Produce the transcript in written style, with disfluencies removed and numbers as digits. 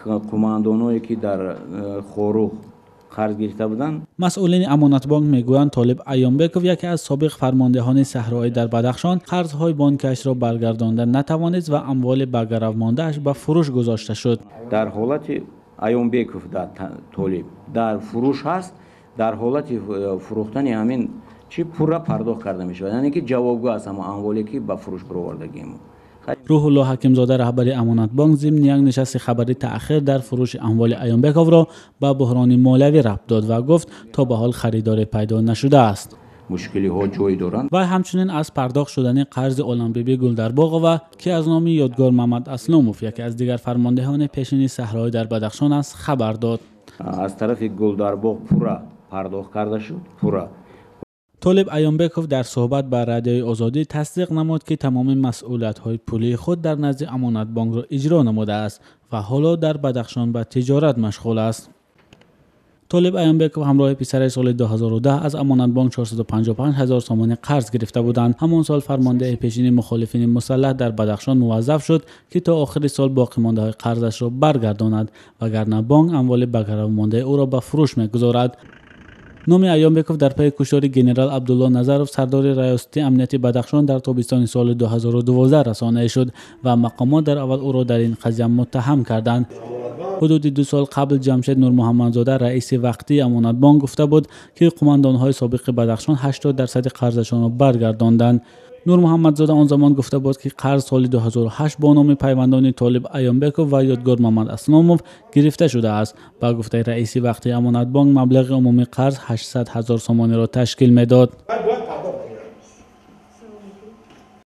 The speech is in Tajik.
Қумандоное ки дар Хоруғ қарз гирифта буданд. Масъулини Амонатбонк мегӯянд, Толиб Аёнбеков, яке аз собиқ фармондеҳони саҳроӣ дар Бадахшон, қарзҳои бонкиашро баргардонда натавонист ва амволи ба гарав мондааш ба фурӯш гузошта шуд. Дар ҳолати Аёнбеков дар Толиб дар фурӯш ҳаст, дар ҳолати фурӯхтани ҳамин чӣ пурра пардохт карда мешавад, яъне ки ҷавобгӯ аст ҳамон амволе ки ба фурӯш баровардагием. Рӯҳулло Ҳакимзода, раҳбари Амонатбонк, зимни як нишасти хабарӣ таъхир дар фурӯши амволи Аёнбековро ба буҳрони молиявӣ рабт дод ва гуфт, то ба ҳол харидоре пайдо нашудааст. Мушкилиҳо ҷой доранд. Ва ҳамчунин аз пардохт шудани қарзи Оламбибӣ Гулдарбоғова, ки аз номи Ёдгор Мамад Асломов, яке аз дигар фармондеҳони пешини саҳроӣ дар Бадахшон аст, хабар дод. Аз тарафи Гулдарбоғ пурра пардохт карда шуд, пурра. Толиб Аёнбеков дар суҳбат ба Радиои Озодӣ тасдиқ намуд, ки тамоми масъулиятҳои пулии худ дар назди Амонатбонкро иҷро намудааст ва ҳоло дар Бадахшон ба тиҷорат машғул аст. Толиб Аёнбеков ҳамроҳи писараш соли 2010 аз Амонатбонк 455 ҳазор сомонӣ қарз гирифта буданд. Ҳамон сол фармондеҳи пешини мухолифини мусаллаҳ дар Бадахшон муваззаф шуд, ки то охири сол боқимондаҳои қарзашро баргардонад, вагарна бонк амволи ба гарав мондаи ӯро ба фурӯш мегузорад. Номи Аёнбеков дар пайи куштори генерал Абдулло Назаров, сардори раёсати амнияти Бадахшон, дар тобистони соли 2012 расонаӣ шуд ва мақомот дар аввал ӯро дар ин қазия муттаҳам карданд. Ҳудуди 2 сол қабл Ҷамшед Нурмуҳаммадзода, раиси вақтии Амонатбонк, гуфта буд, ки қумандонҳои собиқи Бадахшон 80% қарзашонро баргардонданд. Нурмуҳаммадзода он замон гуфта буд, ки қарз соли 2008 бо номи пайвандони Толиб Аёнбеков ва Ёдгор Мамад Асломов гирифта шудааст. Ба гуфтаи раиси вақтии Амонатбонк, маблағи умумии қарз 800 ҳазор сомониро ташкил медод.